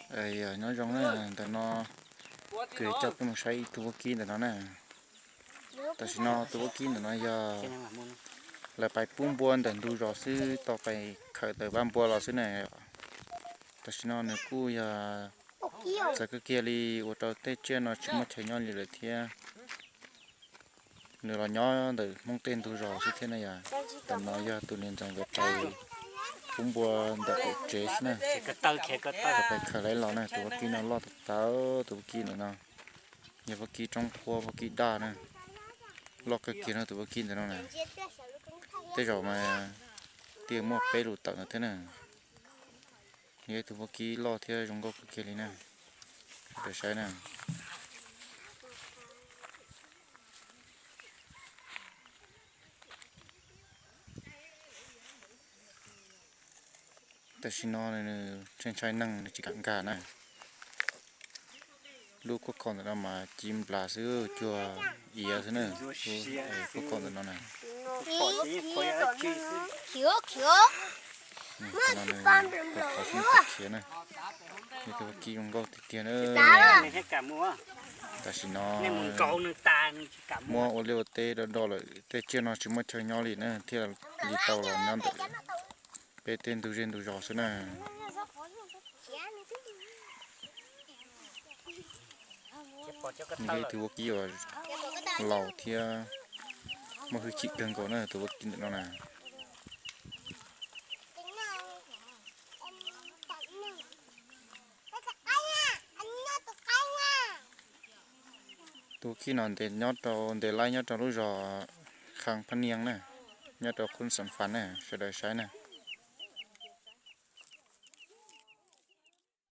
Nyob zoo na, ntawm no kuv coj peb mus saib ib tug vaub kib ntawm no na. Tam sim no tus vaub kib ntawm no yog lawv pais pub npua ntawm ntug zos xwb, tau pais khawm ntawm vaj npua los xwb na. Tam sim no nws kuj yog txawv kawg kiag li, ua rau tej tsiaj no tsis muaj chaw nyob li lawm thiab. Nws los nyob ntawm Hmoob tej ntug zos xwb thiab na yom. Tam no yog tus niam ntxawm nkawd pais pub npua ntawm qaum tsev xwb na, pais khawm lawv los na. Tus vaub kib no loj tau tau, tus vaub kib ntawm no yog vaub kib roob qhuab, vaub kib daj na. Loj kawg kiag no tus vaub kib ntawm no na. Tej zaum mas thiaj muaj peb lub tawm no thiab na. Yog ib tug vaub kib loj thiab zoo nkauj kawg kiag li na. Sawv daws saib na. Tam sim no nws ntshai ntshai neeg, nws tsis kam nkag na. Lub khuab kho ntawm no mas ci nplas xwb, cuag iav xwb na. Lub khuab kho ntawm no na. Qhov no nws qhov xub khiav na. Yog tus vaub kib zoo nkauj tiag tiag na. Tam sim no muab ua liaj ua teb do do lawm, tej tsiaj no tsis muaj chaw nyob li na, thiaj li tau los nyob ntawm peb tej ntug zej ntug zos xwb na. Nws yog ib tug vaub kib uas laus thiab muaj hwj chim kawg nkaus na, tus vaub kib ntawm no na. Tus vaub kib no ntes nyob rau, ntes laib nyob rau lub zos Kham Phab Nias na, nyob rau khub Xam Fas na, sawv daws saib na.